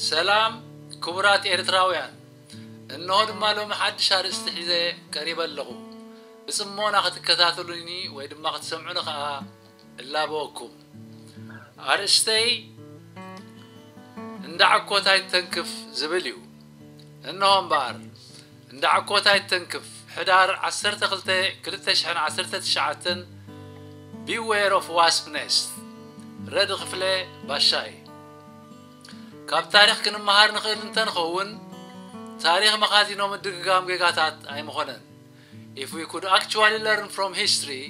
ሰላም ክቡራት ኤርትራውያን፣ እንሆ ድማ ሎሚ ሓድሽ ኣርእስቲ ሒዘ ቀሪበ ኣለኹ። ብጽሞና ክትከታተሉኒ ወይ ድማ ክትሰምዑኒ ከኣ እላበወኩም። ኣርእስተይ እንዳ ዕኮት ኣይተንክፍ ዝብል እዩ። እንሆ እምበኣር፣ እንዳ ዕኮት ኣይተንክፍ፣ ሕዳር ዓሰርተ ክልተ ክልተ ሽሕን ዓሰርተ ትሽዓተን፣ Beware of Wasp Nest። ረዲ ክፍለ ባሻይ። ካብ ታሪኽ ክንመሃር ንኽእል እንተንኸውን፣ ታሪኽ መኻዚኖ ምድግጋም ጌጋታት ኣይምኾነን። If we could actually learn from history,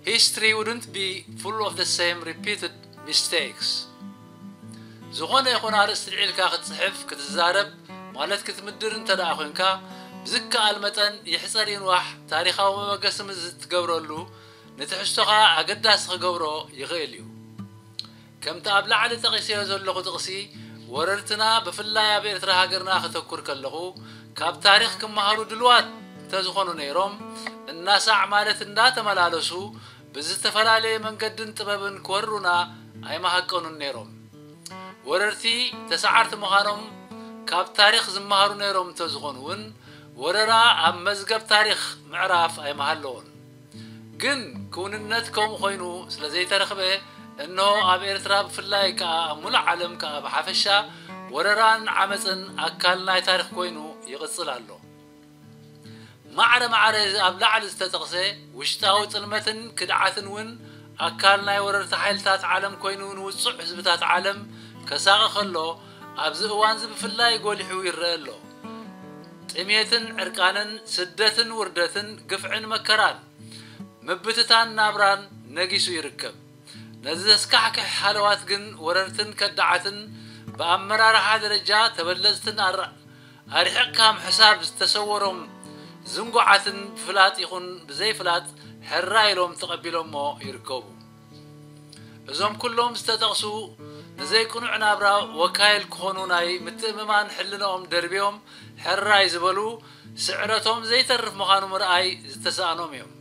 history wouldn't be full of the same repeated mistakes. ዝኾነ ይኹን ኣርእስቲ ልዒልካ ክትጽሕፍ፣ ክትዛረብ፣ ማለት ክትምድር እንተ ደኣ ኾንካ፣ ብዝከኣል መጠን ይሕጸር ይንዋሕ ታሪኻዊ መበገሲ ምስ እትገብረሉ፣ ንትሕዝቶኻ ኣገዳሲ ክገብሮ ይኽእል እዩ። ከምቲ ኣብ ላዕሊ ጠቒሰዮ ዘለኹ ጥቕሲ፣ ወረርትና ብፍላይ ኣብ ኤርትራ ሃገርና ከተኩር ከለኹ፣ ካብ ታሪኽ ክመሃሩ ድልዋት እንተዝኾኑ ነይሮም፣ እናሳዕ ማለት እንዳተመላለሱ፣ ብዝተፈላለየ መንገድን ጥበብን ክወሩና ኣይመሃቀኑን ነይሮም። ወረርቲ ተሰዓርቲ ምዃኖም ካብ ታሪኽ ዝመሃሩ ነይሮም እንተዝኾኑ እውን፣ ወረራ ኣብ መዝገብ ታሪኽ ምዕራፍ ኣይመሃለዎን። ግን ክውንነት ከምኡ ኮይኑ ስለ ዘይተረኽበ፣ እንሆ ኣብ ኤርትራ ብፍላይ ከኣ ኣብ ሙሉእ ዓለም ከኣ ብሓፈሻ ወረራን ዓመጽን ኣካል ናይ ታሪኽ ኮይኑ ይቕጽል ኣሎ። ማዕረ ማዕረ እዚ ኣብ ላዕሊ ዝተጠቕሰ ውሽጣዊ ጥልመትን ክድዓትን እውን ኣካል ናይ ወረርቲ ሓይልታት ዓለም ኮይኑ ንውጹዕ ህዝብታት ዓለም ከሳቒ ከሎ፣ ኣብዚ እዋንዚ ብፍላይ ጎሊሑ ይረአ ኣሎ። ጥሜትን ዕርቃንን፣ ስደትን ውርደትን፣ ግፍዕን መከራን፣ ምብትታን ናብራን ነጊሱ ይርከብ። ነዚ ዘስካሕክሕ ሃለዋት ግን ወረርትን ከዳዓትን ብኣመራርሓ ደረጃ ተበለጽትን ኣራ-፣ ኣርሒቕካ ምሕሳብ ዝተሰወሮም ዝንጉዓትን ብፍላጥ ይኹን ብዘይፍላጥ ሕራ ኢሎም ተቐቢሎሞ ይርከቡ። እዞም ኩሎም ዝተጠቕሱ ንዘይቅኑዕ ናብራ ወካይል ክኾኑ ናይ ምትእምማን ሕልናኦም ደርብዮም ሕራይ ዝበሉ ስዕረቶም ዘይተርፍ ምዃኑ ምርኣይ ዝተሳእኖም እዮም።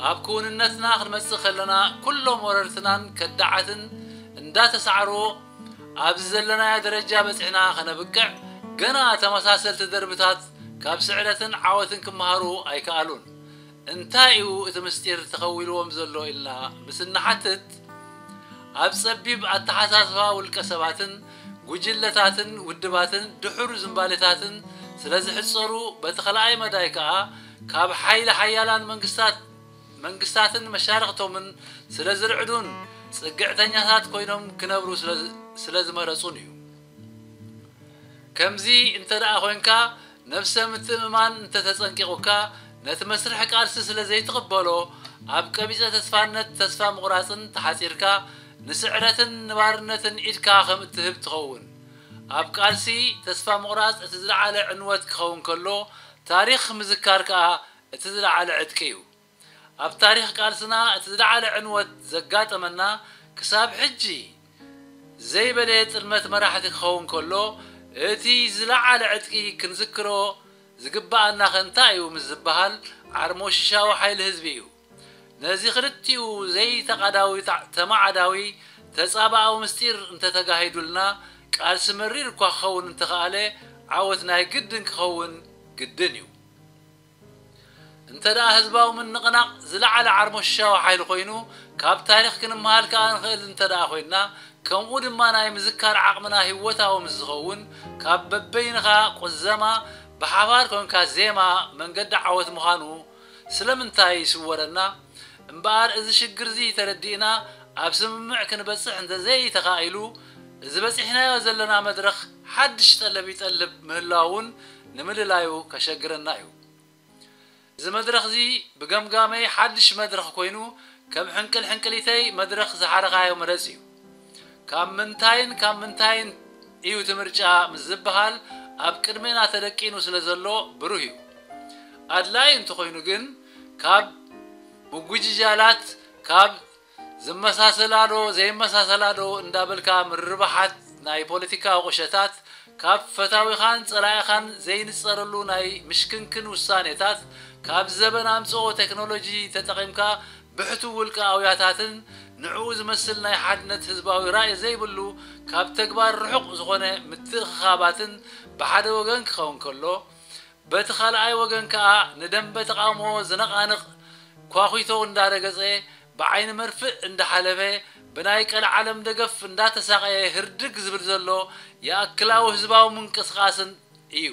ኣብ ክውንነትና ክንመጽእ ከለና ኩሎም ወረርትናን ከዳዓትን እንዳተሳዕርዎ ኣብዚ ዘለናዮ ደረጃ በጺሕና ከነብቅዕ ገና ተመሳሰልቲ ደርብታት ካብ ስዕረትን ዓወትን ክመሃሩ ኣይከኣሉን። እንታይ እዩ እቲ ምስጢር ተኸዊልዎም ዘሎ ኢልና ምስ እንሓትት፣ ኣብ ጸቢብ ኣተሓሳስባ ውልቀ ሰባትን ጉጅለታትን ውድባትን ድሑር ዝንባሌታትን ስለ ዝሕጸሩ፣ በቲ ኸልኣይ መዳይ ከኣ ካብ ሓይሊ ሓያላን መንግስታት መንግስታትን መሻርኽቶምን ስለ ዝርዕዱን ጽግዕተኛታት ኮይኖም ክነብሩ ስለ ዝ-፣ ስለ ዝመረጹን እዩ። ከምዚ እንተ ደኣ ኮይንካ፣ ነብሰ ምትእምማን እንተ ተጸንቂቑካ፣ ነቲ መስርሕ ቃልሲ ስለ ዘይትቕበሎ፣ ኣብ ቀቢጸ ተስፋነት ተስፋ ምቑራጽን ተሓጺርካ፣ ንስዕረትን ንባርነትን ኢድካ ከም እትህብ ትኸውን። ኣብ ቃልሲ ተስፋ ምቑራጽ እቲ ዝለዓለ ዕንወት ክኸውን ከሎ፣ ታሪኽ ምዝካር ከኣ እቲ ዝለዓለ ዕጥቂ እዩ። ኣብ ታሪኽ ቃልስና እቲ ዝለዓለ ዕንወት ዘጋጠመና ክሳብ ሕጂ ዘይበለየ ጥልመት መራሕቲ ክኸውን ከሎ፣ እቲ ዝለዓለ ዕጥቂ ክንዝክሮ ዝግብኣና ከ እንታይ እዩ ምስ ዝበሃል፣ ዓርሞሽሻዊ ሓይሊ ህዝቢ እዩ። ነዚ ክልቲኡ ዘይተቓዳዊ ታ-፣ ተማዓዳዊ ተጻባኣዊ ምስጢር እንተተጋሂዱልና፣ ቃልሲ መሪር እኳ ክኸውን እንተኸኣለ፣ ዓወት ናይ ግድን ክኸውን ግድን እዩ። እንተ ደኣ ህዝባዊ ምንቕናቕ ዝለዓለ ዓርሞሽሻዊ ሓይሊ ኮይኑ፣ ካብ ታሪኽ ክንመሃል ከኣ ንኽእል እንተ ደኣ ኮይንና፣ ከምኡ ድማ ናይ ምዝካር ዓቕምና ህይወታዊ ምስ ዝኸውን፣ ካብ በበይንኻ ቁዘማ፣ ብሓባር ኮንካ ዜማ መንገዲ ዓወት ምዃኑ ስለምንታይ ይስወረና? እምበኣር፣ እዚ ሽግርዚ ተረዲእና ኣብ ስምምዕ ክንበጽሕ እንተ ዘይተኻኢሉ፣ እዚ በጺሕናዮ ዘለና መድረኽ ሓድሽ ጠለብ ይጠልብ ምህላው እውን ንምልላዩ ከሸግረና እዩ። እዚ መድረኽዚ ብገምጋመይ ሓድሽ መድረኽ ኮይኑ፣ ከም ሕንቅል ሕንቅሊተይ መድረኽ ዝሓረኻዮ ምረጽ እዩ። ካብ ምንታይን ካብ ምንታይን እዩ እቲ ምርጫ ምስ ዝበሃል ኣብ ቅድሜና ተደቂኑ ስለ ዘሎ ብሩህ እዩ። ኣድላዪ እንተኾይኑ ግን ካብ ምጉጅጃላት፣ ካብ ዝመሳሰላ ዶ ዘይመሳሰላ ዶ እንዳበልካ ምርርባሓት ናይ ፖለቲካዊ ቁሸታት፣ ካብ ፈታዊኻን ጸላኢኻን ዘይንጸረሉ ናይ ምሽክንክን ውሳኔታት፣ ካብ ዘበን ኣምጽኦ ቴክኖሎጂ ተጠቒምካ ብሕቱው ውልቀ ኣውያታትን ንዕኡ ዝመስል ናይ ሓድነት ህዝባዊ ራእይ ዘይብሉ፣ ካብ ተግባር ርሑቕ ዝኾነ ምትእኽኻባትን ብሓደ ወገን ክኸውን ከሎ፣ በቲ ካልኣይ ወገን ከኣ ንደንበ ተቓውሞ ዝነቓንቕ ኳኺቶ እንዳረገጸ፣ ብዓይኒ መርፍእ እንዳሓለፈ፣ ብናይ ቀልዓለም ደገፍ እንዳተሳቐየ ህርድግ ዝብል ዘሎ የኣክላዊ ህዝባዊ ምንቅስቓስን እዩ።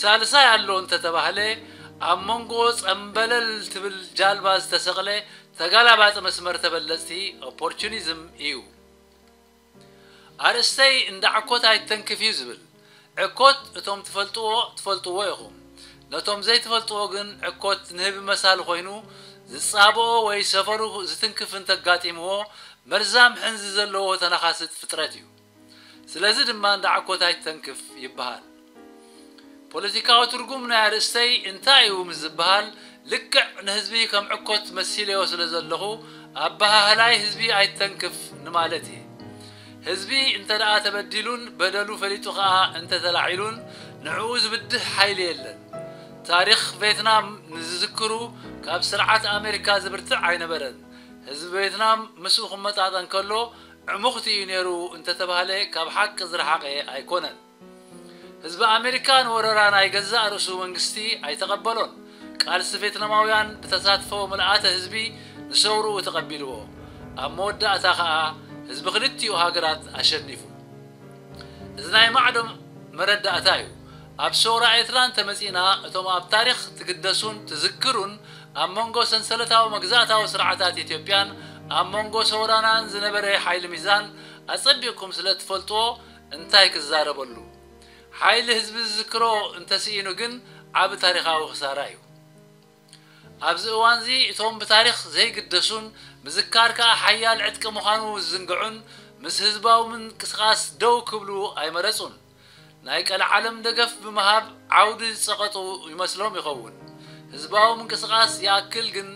ሳልሳይ ኣሎ እንተተባህለ፣ ኣብ መንጎ ጸምበለል ትብል ጃልባ ዝተሰቕለ ተጋላባጢ መስመር ተበለጽቲ፣ ኦፖርቹኒዝም፣ እዩ። ኣርእስተይ እንዳ ዕኮት ኣይተንክፍ እዩ ዝብል። ዕኮት እቶም ትፈልጥዎ ትፈልጥዎ ኢኹም። ነቶም ዘይትፈልጥዎ ግን ዕኮት ንህቢ መሳሊ ኮይኑ ዝጻብኦ ወይ ሰፈሩ ዝትንክፍ እንተጋጢምዎ መርዛም ሕንዚ ዘለዎ ተነኻስጥ ፍጥረት እዩ። ስለዚ ድማ እንዳ ዕኮት ኣይተንክፍ ይበሃል። ፖለቲካዊ ትርጉም ናይ ኣርእስተይ እንታይ እዩ ምስ ዝበሃል፣ ልክዕ ንህዝቢ ከም ዕኮት መሲለዮ ስለ ዘለኹ፣ ኣበሃህላይ ህዝቢ ኣይተንክፍ ንማለት እየ። ህዝቢ እንተ ደኣ ተበዲሉን በደሉ ፈሊጡ ኸኣ እንተ ተላዒሉን፣ ንዕኡ ዝብድህ ሓይሊ የለን። ታሪኽ ቬትናም ንዝዝክሩ፣ ካብ ስርዓት ኣሜሪካ ዝብርትዕ ኣይነበረን። ህዝቢ ቬትናም ምስኡ ክመጣጠን ከሎ፣ ዕሙኽቲ እዩ ነይሩ እንተተባህለ፣ ካብ ሓቂ ዝረሓቐ ኣይኮነን። ህዝቢ ኣሜሪካ ንወረራ ናይ ገዛእ ርእሱ መንግስቲ ኣይተቐበሎን። ቃልሲ ቬትናማውያን ብተሳትፎ ምልኣተ ህዝቢ ንሰውርኡ ተቐቢልዎ። ኣብ መወዳእታ ኸኣ ህዝቢ ክልቲኡ ሃገራት ኣሸኒፉ። እዚ ናይ ማዕዶ መረዳእታ እዩ። ኣብ ሰውራ ኤርትራ እንተመጺእና፣ እቶም ኣብ ታሪኽ ትግደሱን ትዝክሩን፣ ኣብ መንጎ ሰንሰለታዊ መግዛእታዊ ስርዓታት ኢትዮጵያን ኣብ መንጎ ሰውራናን ዝነበረ ሓይሊ ሚዛን ኣጸቢቕኩም ስለ ትፈልጥዎ፣ እንታይ ክዛረበሉ? ሓይሊ ህዝቢ ዝዝክሮ እንተስኢኑ ግን ዓቢ ታሪኻዊ ክሳራ እዩ። ኣብዚ እዋንዚ እቶም ብታሪኽ ዘይግደሱን ምዝካር ከኣ ሓያል ዕጥቂ ምዃኑ ዝዝንግዑን ምስ ህዝባዊ ምንቅስቓስ ደው ክብሉ ኣይመረጹን። ናይ ቀልዓለም ደገፍ ብምሃብ ዓውዲ ዝጸቐጡ ይመስሎም ይኸውን። ህዝባዊ ምንቅስቓስ ይኣክል ግን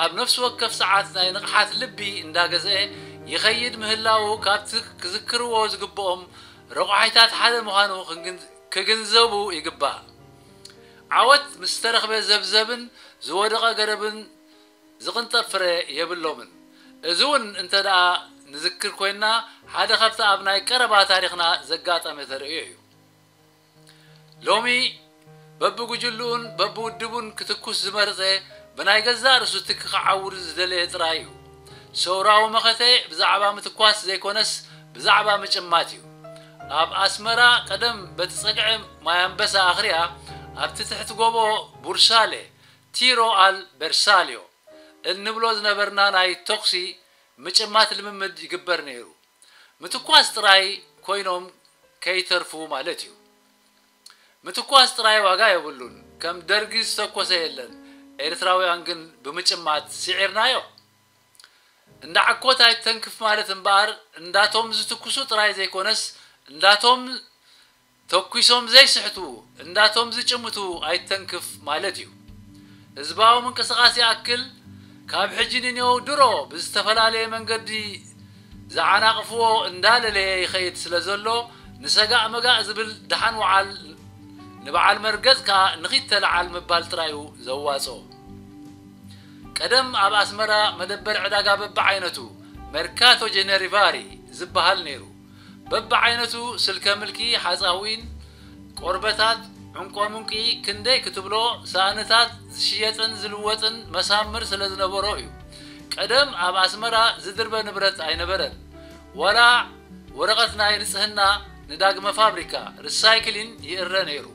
ኣብ ነፍሲ ወከፍ ሰዓት ናይ ንቕሓት ልቢ እንዳገዝአ ይኸይድ ምህላዉ ካብቲ ክዝክርዎ ዝግብኦም ረቋሒታት ሓደ ምዃኑ ክንግን-፣ ክግንዘቡ ይግባእ። ዓወት ምስ ተረኽበ ዘብዘብን ዝወደቐ ገረብን ዝቕንጠብ ፍረ የብሎምን። እዚ እውን እንተ ደኣ ንዝክር ኮይንና፣ ሓደ ካብቲ ኣብ ናይ ቀረባ ታሪኽና ዘጋጠመ ተርእዮ እዩ። ሎሚ በብጉጅልኡን በብውድቡን ክትኩስ ዝመርጸ፣ ብናይ ገዛእ ርእሱ ትኪ ክዓውር ዝደለየ ጥራይ እዩ። ሰውራዊ መኸተ ብዛዕባ ምትኳስ ዘይኮነስ ብዛዕባ ምጭማት እዩ። ኣብ ኣስመራ ቀደም በቲ ጸግዒ ማይ ኣንበሳ ኣኽርያ ኣብቲ ትሕቲ ጎቦ ቡርሳሌ፣ ቲሮ ኣል በርሳልዮ፣ እንብሎ ዝነበርና ናይ ተኹሲ ምጭማት ልምምድ ይግበር ነይሩ። ምትኳስ ጥራይ ኮይኖም ከይተርፉ ማለት እዩ። ምትኳስ ጥራይ ዋጋ የብሉን። ከም ደርጊ ዝተኮሰ የለን። ኤርትራውያን ግን ብምጭማት ስዒርናዮ። እንዳ ዓኮት ኣይተንክፍ ማለት እምበኣር፣ እንዳቶም ዝትኩሱ ጥራይ ዘይኮነስ፣ እንዳቶም ተኩሶም ዘይስሕቱ፣ እንዳቶም ዝጭምቱ ኣይተንክፍ ማለት እዩ። ህዝባዊ ምንቅስቓስ ይኣክል፣ ካብ ሕጂ ንኔው ድሮ ብዝተፈላለየ መንገዲ ዝዓናቕፍዎ እንዳለለየ ይኸይድ ስለ ዘሎ፣ ንሰጋእ መጋእ ዝብል ደሓን ወዓል፣ ንበዓል መርገጽ ከኣ ንኺድ ተለዓል ምባል ጥራዩ ዘዋጾ። ቀደም ኣብ ኣስመራ መደበር ዕዳጋ በብዓይነቱ፣ መርካቶ ጀነሪቫሪ፣ ዝበሃል ነይሩ። በብዓይነቱ ስልከ ምልኪ፣ ሓፃዊን፣ ቆርበታት፣ ዕንቆምንቂ፣ ክንደይ ክትብሎ፣ ሳእንታት ዝሽየጥን ዝልወጥን መሳምር ስለ ዝነበሮ እዩ። ቀደም ኣብ ኣስመራ ዝድርበ ንብረት ኣይነበረን። ዋላ ወረቐት ናይ ንጽህና ንዳግመ ፋብሪካ፣ ሪሳይክሊን፣ ይእረ ነይሩ።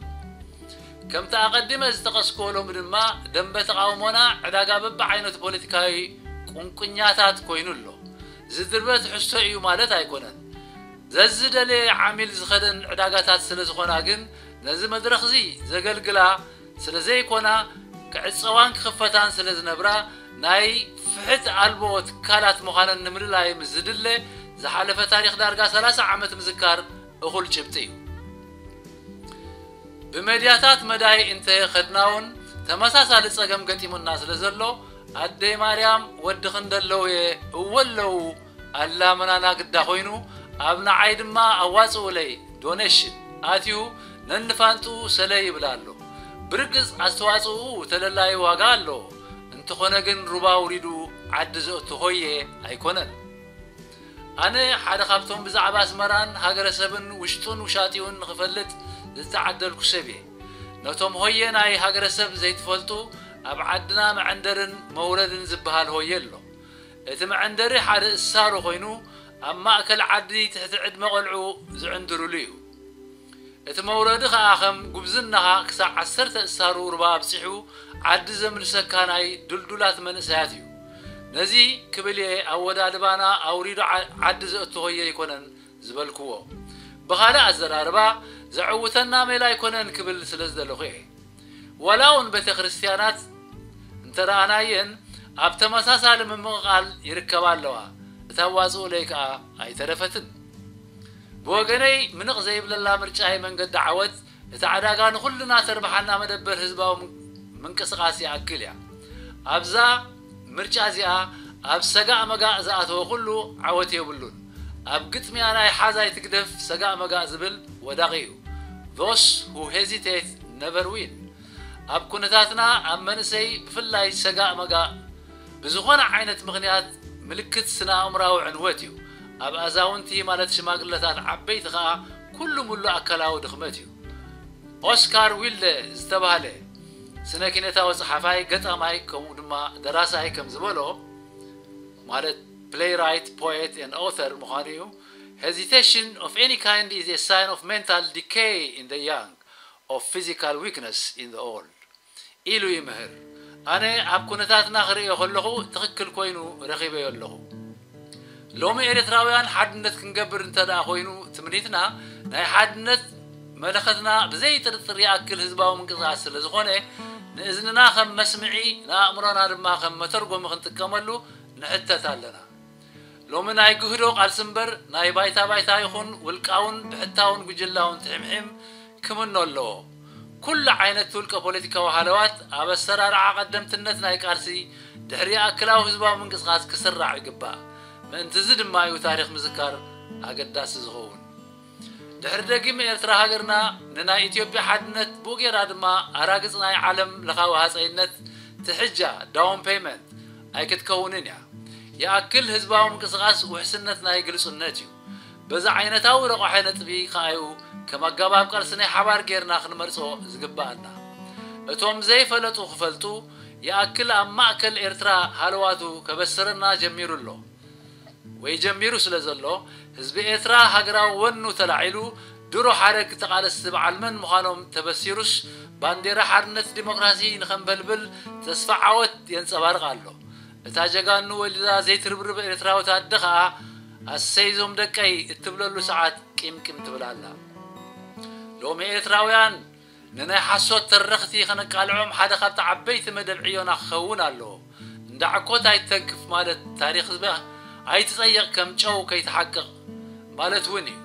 ከምቲ ኣቐዲመ ዝጠቐስክዎ፣ ሎሚ ድማ ደንበ ተቓውሞና ዕዳጋ በብዓይነቱ ፖለቲካዊ ቁንቁኛታት ኮይኑ ኣሎ። ዝድርበ ትሕዝቶ እዩ ማለት ኣይኮነን። ዘዝደለየ ዓሚል ዝኸደን ዕዳጋታት ስለ ዝኾና ግን፣ ነዚ መድረኽዚ ዘገልግላ ስለ ዘይኮና፣ ክዕጸዋን ክኽፈታን ስለ ዝነብራ፣ ናይ ፍሕት ኣልቦ ትካላት ምዃነን ንምልላይ ምስ ዝድለ፣ ዝሓለፈ ታሪኽ ዳርጋ ሰላሳ ዓመት ምዝካር እኹል ጭብጢ እዩ። ብመድያታት መዳይ እንተ ኸድና እውን ተመሳሳሊ ጸገም ገጢሙና ስለ ዘሎ፣ ኣደይ ማርያም ወድኽን ደለውየ እወ ኣለዉ ኣላምናና ግዳ ኮይኑ፣ ኣብ ንዓይ ድማ ኣዋጽኡለይ፣ ዶኔሽን፣ ኣትዩ ነንፋንጡ ሰለይ ይብል ኣሎ። ብርግጽ ኣስተዋጽኡ ተደላዩ ዋጋ ኣለዎ። እንተኾነ ግን ሩባ ውሪዱ ዓዲ ዘእቱ ሆየ ኣይኮነን። ኣነ ሓደ ካብቶም ብዛዕባ ኣስመራን ሃገረሰብን ውሽጡን ውሻጢኡን ንኽፈልጥ ዝተዓደልኩ ሰብ እየ። ነቶም ሆየ ናይ ሃገረሰብ ዘይትፈልጡ፣ ኣብ ዓድና መዐንደርን መውረድን ዝበሃል ሆየ ኣሎ። እቲ መዐንደሪ ሓደ እሳሩ ኮይኑ፣ ኣብ ማእከል ዓዲ ትሕቲ ዕድመ ቆልዑ ዝዕንድርሉ እዩ። እቲ መውረዲ ኸኣ ከም ጉብዝናኻ ክሳዕ ዓሰርተ እሳሩ ሩባ ኣብጺሑ ዓዲ ዘምልሰካ ናይ ድልዱላት መንእሰያት እዩ። ነዚ ክብል እየ ኣወዳድባና ኣውሪዱ ዓ-፣ ዓዲ ዘእትኾዮ ኣይኮነን ዝበልክዎ። ብኻልእ ኣዘራርባ፣ ዘዕውተና ሜላ ኣይኮነን ክብል ስለ ዝደለኹ እየ። ዋላ እውን ቤተ ክርስቲያናት እንተ ረኣናየን ኣብ ተመሳሳሊ ምምቕቓል ይርከባ ኣለዋ። እታ ዋፅኡለይ ከኣ ኣይተረፈትን። ብወገነይ ምንቕ ዘይብለላ ምርጫ እዩ መንገዲ ዓወት። እታ ዕዳጋ ንኹልና ተርብሓና መደበር ህዝባዊ ምን-፣ ምንቅስቓስ ይኣክል እያ። ኣብዛ ምርጫ እዚኣ ኣብ ሰጋእ መጋእ ዝኣተወ ኩሉ ዓወት የብሉን። ኣብ ግጥምያ ናይ ሓዛይ ትግደፍ ሰጋእ መጋእ ዝብል ወዳቒ እዩ። Those who hesitate never win። ኣብ ኩነታትና ኣብ መንእሰይ ብፍላይ ሰጋእ መጋእ ብዝኾነ ዓይነት ምኽንያት ምልክት ስነ ኣእምራዊ ዕንወት እዩ። ኣብ ኣዛውንቲ ማለት ሽማግለታት ዓበይቲ ኸኣ ኩሉ ሙሉ ኣካላዊ ድኽመት እዩ። ኦስካር ዊልደ ዝተባህለ ስነ ኪነታዊ ጸሓፋይ፣ ገጣማይ ከምኡ ድማ ደራሳይ ከም ዝበሎ፣ ማለት playwright, poet and author ምዃኑ እዩ። Hesitation of any kind is a sign of mental decay in the young, of physical weakness in the old ኢሉ ይምህር። ኣነ ኣብ ኩነታትና ክርእዮ ከለኹ ትኽክል ኮይኑ ረኺበዮ ኣለኹ። ሎሚ ኤርትራውያን ሓድነት ክንገብር እንተ ደኣ ኮይኑ ትምኒትና፣ ናይ ሓድነት መለኸትና ብዘይ ጥርጥር ይኣክል ህዝባዊ ምንቅስቓስ ስለ ዝኾነ፣ ንእዝንና ከም መስምዒ፣ ንኣእምሮና ድማ ከም መተርጎሚ ክንጥቀመሉ ንሕተት ኣለና። ሎሚ ናይ ግህዶ ቃልሲ እምበር፣ ናይ ባይታ ባይታ ይኹን ውልቃውን ብሕታውን ጉጅላውን ትሕምሒም ክምኖ ኣለዎ። ኩሉ ዓይነት ውልቀ ፖለቲካዊ ሃለዋት ኣብ ኣሰራርዓ ቀደምትነት ናይ ቃልሲ ድሕሪ ኣክላዊ ህዝባዊ ምንቅስቓስ ክስራዕ ይግባእ። ምእንትዚ ድማ እዩ ታሪኽ ምዝካር ኣገዳሲ ዝኸውን። ድሕሪ ደጊም ኤርትራ ሃገርና ንናይ ኢትዮጵያ ሓድነት፣ ብኡ ጌራ ድማ ኣራግጽ ናይ ዓለም ለኻዊ ሃጸይነት ትሕጃ፣ ዳውን ፔይመንት፣ ኣይክትከውንን እያ። ይኣክል ህዝባዊ ምንቅስቓስ ውሕስነት ናይ ግልጹነት እዩ። በዚ ዓይነታዊ ረቋሒ ነጥቢ ከኣዩ ከም ኣገባብ ቃልሲ ናይ ሓባር ጌርና ክንመርጾ ዝግብኣና። እቶም ዘይፈለጡ ክፈልጡ ይኣክል ኣብ ማእከል ኤርትራ ሃለዋቱ ከበስረና ጀሚሩ ኣሎ። ወይ ጀሚሩ ስለ ዘሎ፣ ህዝቢ ኤርትራ ሃገራዊ ወኑ ተላዒሉ፣ ድሮ ሓረግ ተቓለስቲ በዓል መን ምዃኖም ተበሲሩስ፣ ባንዴራ ሓርነት ዲሞክራሲ ንኸንበልብል ተስፋ ዓወት የንጸባርቕ ኣሎ። እታ ጀጋኑ ወሊዳ ዘይትርብርብ ኤርትራዊት ኣደ ኸኣ፣ ኣሰይ ዞም ደቀይ እትብለሉ ሰዓት ቂምቂም ትብል ኣላ። ሎሚ ኤርትራውያን ንናይ ሓሶት ተረኽቲ ከነቃልዖም ሓደ ካብቲ ዓበይቲ መደብ ዕዮና ክኸውን ኣለዎ። እንዳ ዕኮት ኣይትተንክፍ ማለት ታሪኽ ህዝቢ ኣይትጸይቕ ከም ጨው ከይትሓቅቕ ማለት እውን እዩ።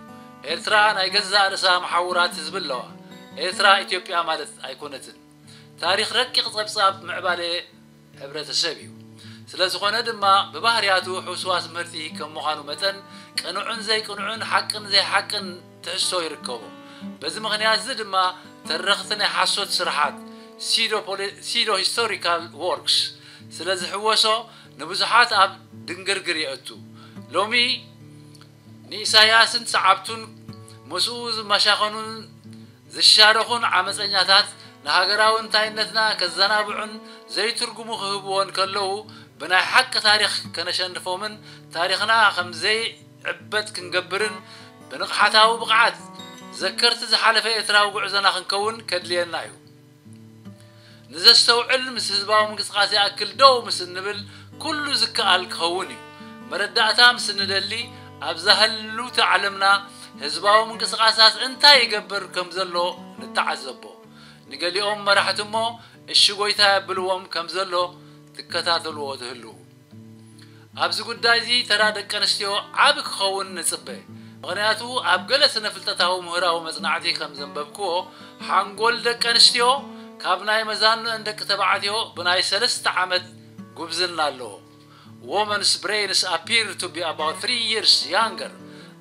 ኤርትራ ናይ ገዛእ ርእሳ መሓውራት ህዝቢ ኣለዋ። ኤርትራ ኢትዮጵያ ማለት ኣይኮነትን። ታሪኽ ረቂቕ ጸብጻብ ምዕባለ ሕብረተሰብ እዩ። ስለ ዝኾነ ድማ ብባህርያቱ ሕውስዋስ ምህርቲ ከም ምዃኑ መጠን ቅኑዕን ዘይቅኑዕን ሓቅን ዘይሓቅን ትሕዝቶ ይርከቦ። በዚ ምኽንያት እዚ ድማ ተረኽቲ ናይ ሓሶት ስርሓት፣ ሲዶ ፖሊ-፣ ሲዶ ሂስቶሪካል ዎርክስ፣ ስለ ዝሕወሶ ንብዙሓት ኣብ ድንግርግር የእቱ። ሎሚ ንኢሳያስን ሰዓብቱን ምስኡ ዝመሻኸኑን ዝሻረኹን ዓመፀኛታት ንሃገራዊ እንታይነትና ከዘናብዑን ዘይትርጉሙ ክህብዎ እንከለዉ ብናይ ሓቂ ታሪኽ ከነሸንፎምን ታሪኽና ከም ዘይዕበት ክንገብርን ብንቕሓታዊ ብቕዓት ዘከርቲ ዝሓለፈ ኤርትራዊ ጉዕዞና ክንከውን ከድልየና እዩ። ንዘስተውዕል ምስ ህዝባዊ ምንቅስቓስ ይኣክል ደው ምስ እንብል ኩሉ ዝከኣል ክኸውን እዩ። መረዳእታ ምስ እንደሊ ኣብዛ ህልውቲ ዓለምና ህዝባዊ ምንቅስቓሳት እንታይ ይገብር ከም ዘሎ ንተዓዘቦ። ንገሊኦም መራሕቲ እሞ እሺ ጎይታ የብልዎም ከም ዘሎ ትከታተልዎ ትህልዉ። ኣብዚ ጉዳይ እዚ ተራ ደቂ ኣንስትዮ ዓቢ ክኸውን ንጽበ። ምኽንያቱ ኣብ ገለ ስነ ፍልጠታዊ ምሁራዊ መጽናዕቲ ከም ዘንበብክዎ ሓንጎል ደቂ ኣንስትዮ ካብ ናይ መዛንኦን ደቂ ተባዕትዮ ብናይ ሰለስተ ዓመት ጉብዝና ኣለዎ። Women's brains appear to be about three years younger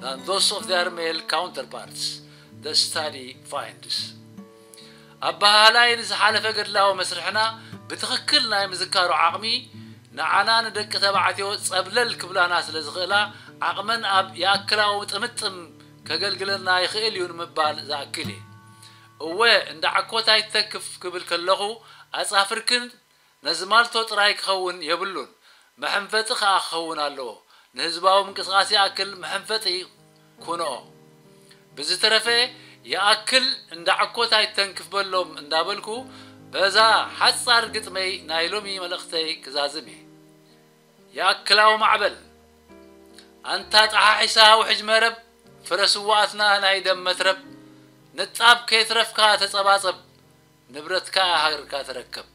than those of their male counterparts, the study finds. ኣበሃህላይ ንዝሓለፈ ገድላዊ መስርሕና ብትኽክል ናይ ምዝካሩ ዓቕሚ ንዓና ንደቂ ተባዕትዮ ጸብለል ክብላና ስለ ዝኽእላ፣ ዓቕመን ኣብ ይኣክላዊ ጥምጥም ከገልግለና ይኽእል እዩ ንምባል ዝኣክል እየ። እወ፣ እንዳ ዓኮት ኣይትተንክፍ ክብል ከለኹ፣ ኣጻፍርክን ነዚ ማልቶ ጥራይ ክኸውን የብሉን፣ መሐንፈጢ ከኣ ክኸውን ኣለዎ። ንህዝባዊ ምንቅስቓስ ይኣክል መሐንፈጢ ኩንኦ። ብዝተረፈ፣ ይኣክል እንዳ ዓኮት ኣይትተንክፍ በሎም እንዳበልኩ፣ በዛ ሓጻር ግጥመይ ናይ ሎሚ መልእኽተይ ክዛዝም እየ። ይኣክላዊ ማዕበል፣ ኣንታ ጠሓሒሳ ውሕጅ መረብ፣ ፍረ ስውኣትና ናይ ደም መትረብ፣ ንጣብ ከይትረፍካ ተጸባጸብ፣ ንብረትካ ሃገርካ ተረከብ።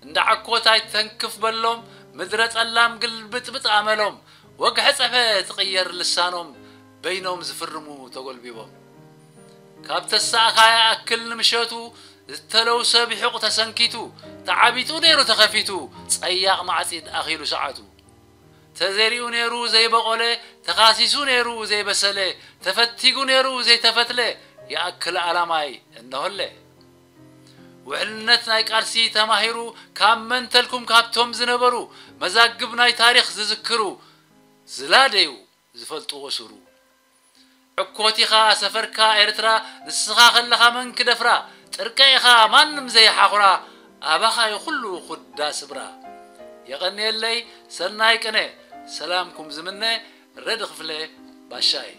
እንዳ ዓኮት ኣይትተንክፍ በሎም፣ ምድረ ጸላም ግልብጥብጥ ኣመሎም፣ ወግሐ ጸፈ ትቕየር ልሳኖም፣ በይኖም ዝፍርሙ ተጎልቢቦም። ካብ ተሳእካ ይኣክል ንምሸቱ፣ ዝተለውሰ ብሑቕ ተሰንኪቱ፣ ተዓቢጡ ነይሩ ተኸፊቱ፣ ጸያቕ ማዕጺድ ኣኺሉ ሰዓቱ። ተዘሪኡ ነይሩ ዘይበቖለ፣ ተኻሲሱ ነይሩ ዘይበሰለ፣ ተፈቲጉ ነይሩ ዘይተፈትለ፣ ይኣክል ኣላማይ እነሆለ። ውሕልነት ናይ ቃልሲ ተማሂሩ፣ ካብ መንተልኩም ካብቶም ዝነበሩ፣ መዛግብ ናይ ታሪኽ ዝዝክሩ፣ ዝላደዩ ዝፈልጥዎ ስሩ። ዕኮት ኢኻ ሰፈርካ ኤርትራ፣ ንስኻ ከለኻ መን ክደፍራ? ጥርቀ ኢኻ ማንም ዘይሓኹራ፣ ኣባኻ እዩ ኩሉ ኩዳ ስብራ። የቐንየለይ ሰናይ ቅነ፣ ሰላምኩም ዝምነ ረዲ ክፍለ ባሻይ።